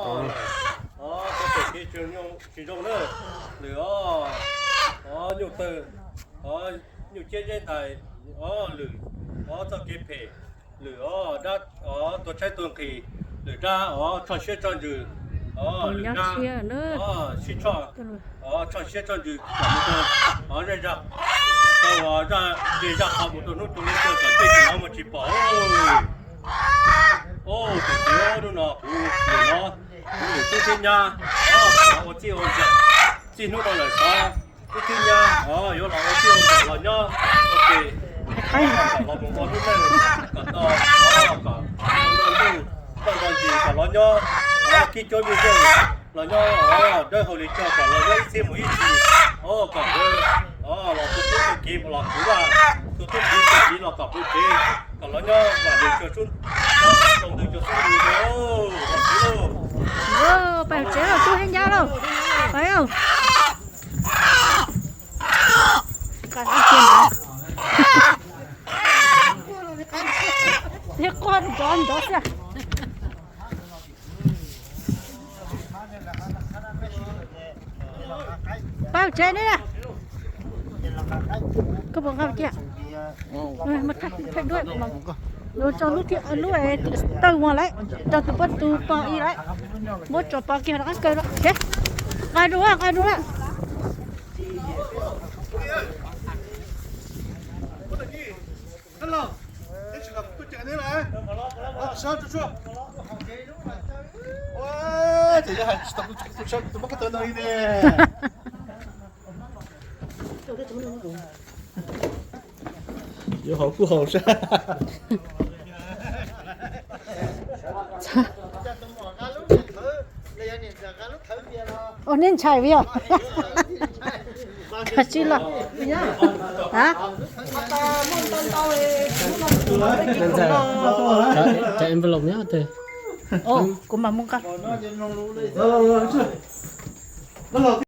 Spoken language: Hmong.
Txoj kev tsis zoo na, lwm o, o nyuj tawg, o nyuj ciab zeb ntais, o lwm o txoj kev phem, lwm o dab o tuag tshaib tuag nqhis, lwm dab o tsho siab tsho ntsws, o lwm dab o sib tsho, o tsho siab tsho ntsws kom mus rau o zej zag, rau zej zag qhov mus rau hnub rau lub caij kom tej tsis hnov mus tsis pom. O, tam sim hnub no kuv lwm no, kuv lwm tub thiab nyab, o, ua txij ua nkawm, txij hnub no lawm xyov tub thiab nyab o yuav los ua txij ua nkawm los nyob ua ke, kom los mus ua lub neej kom tau, o kom ntuj txoj nto ntsis kom los nyob, o kib cuab vij zeej los nyob, o dawb hau li cog kom los nyob ib txhij mus ib txhis, o kom nkawd o los tus tub tus kiv los kuv vaj, tus tub kiv tus kiv los kom kuv tsev, kom los nyob vam li cog sub, zoo ntws cog sub ntws, los kuv lauj. Pais tsev lauj tub thiab nyab lauj. Pais. Thiab quaj nrov nrov xwb. Pab tsev ne. Koj puas nqa kiag? Tso lub thiab lub tawg ua lawm, rau tus poj tus pog ib lawm. Muab tso pov kiag rov qab kaw rau. Nqa dua, nqa dua lawm. Yuav haus kuj haus sab. Ua nej ntshai yog? Tsis los. Cov envelope nyob twg? Kuv mam mus nqa.